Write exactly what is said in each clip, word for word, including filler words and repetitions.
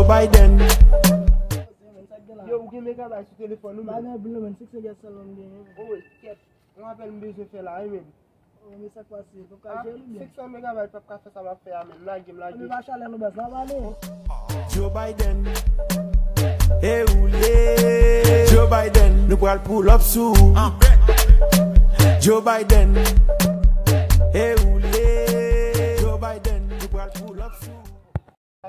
Biden. Yo, ou gen megabyte sou telefòn ou menm? Bagay blo, men, six hundred sèlman m genyen. Oh, kèt. Yon apèl m bezwen fè la, wi, menm. Oh, men sa k pase? Pap ka jere li byen. Six cents megabyte pap ka fè sa m ap fè a, menm. Lage m, lage. Anben pa chalè non, baz, la pale. Joe Biden. E ou l ye? Joe Biden, nou pral pull up sou ou. Joe Biden. E ou l ye? Joe Biden, nou pral pull up sou ou.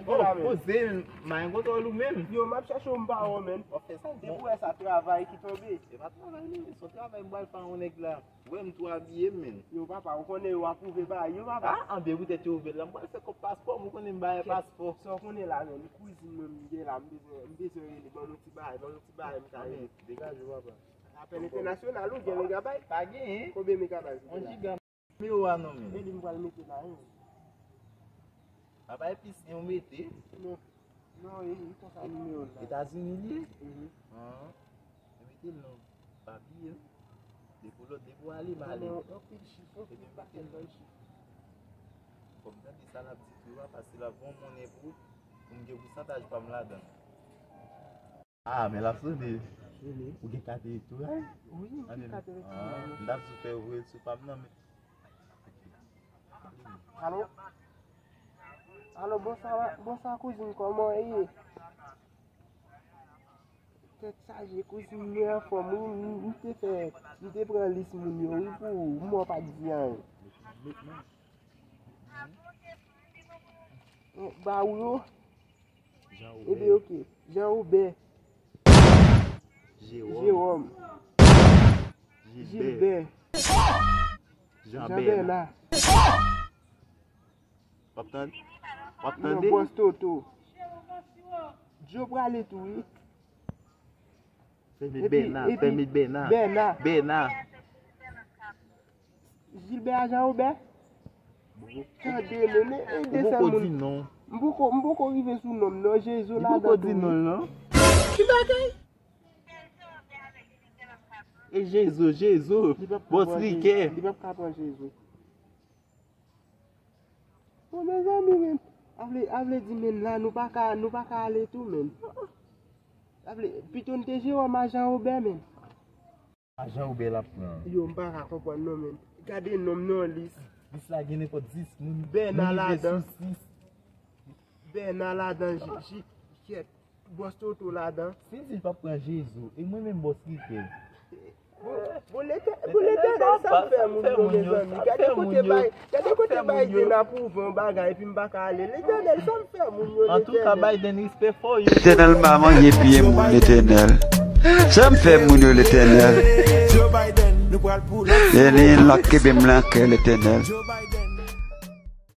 Oh, poze, m pa gen kontwòl ou menm. Yo, m ap chèche w, m pa wè w, menn. W ap fè sa, depi w wè sa, travay ki tonbe. Se pa travay, non, se yon travay m pral fè a yon nèg la. Ou wè m tou abiye, menn. Yo, papa, ou konnen yo apwouve bagay yo, papa. Ah, anben poutèt yo ouvè l la, m pral fè kòb paspò, m konnen m bay paspò. Sa w konnen la, menn, kouzin mwen m gen la, m bezwen, m bezwen rele, ban m yon ti bagay, ban m yon ti bagay, m ka rele. Degaje w, papa. Apèl entènasyonal, ou gen megabayt? Pa genyen. Konbyen megabayt ou gen la? Yon giga. Nimewo a non, men. E li m pral mete la, wi. Apa e plis en ou mete? Non. Non, e, e konsa nimewo l la. Etazini li ye? Mhm. Ah. E mete l non. Pa bliye l. Depi w lòt, depi w ale, m ale. Non, non, anpil chif, anpil pakèt bann chif. Fò m tande sa l ap di tou a, paske l ap voye yon monnen pou, pou m gen pousantaj pa m ladan l. Ah, men l ap sone. Sone. Ou gen kat elektoral? Wi, m gen kat elektoral. Ah, m t ap sou fè voye l sou pa m nan, men. Alo? Alo, bonswa, bonswa kouzin, kòman w ye? Tèt chaje, kouzin, mwen anfòm, wi, m, m te fè, m te pran lis moun yo, wi, pou ou, m wè w pa t di anyen. Ba ou yo? Jean Robert. Ebyen, ok. Jean Robert. Jérôme. Jérôme. Gilbert. Gilbert. Jean Bernard. W ap tande? W ap tande? Non, bòs Toto. Djo prale tou, wi. Fèmen Bèna, epi Fèmen Bèna. Bèna. Bèna. Gilbert a Jean Robert? Tande, men, men, e de sèl moun. M poko, m poko rive sou non m, non. Jezo ladan tou. Li poko di non l, non. Ki bagay? E Jezo, Jezo. Bòs Rikè. Li p ap ka pran Jezo. Bon, mezanmi, men. A vle, a vle di, men, la, nou pa ka, nou pa ka ale tou, men. A vle, pito n te Jewòm a Jan Obè, men. A Jan Obè l ap pran. Yo, m pa ka konprann, non, men. Gade non m nan lis. Lis la gen nenpòt dis moun. Bèna ladan. Bèna ladan, Ji-, Ji-, kèt. Bòs Toto ladan. Si l di l p ap pran Jezo, e mwen menm bòs Rikè? Bon, bon, Letè-, bon, Letènèl, sa m fè moun yo, mezanmi? Gade kote bay, gade kote Biden apwouve yon bagay, epi m pa ka ale. Letènèl, sa m fè moun yo, Letènèl? Antouka, Biden, respè for you. Letènèl, m pa manje pye moun, Letènèl. Sa m fè moun yo, Letènèl? E li la kenbe m nan kè, Letènèl.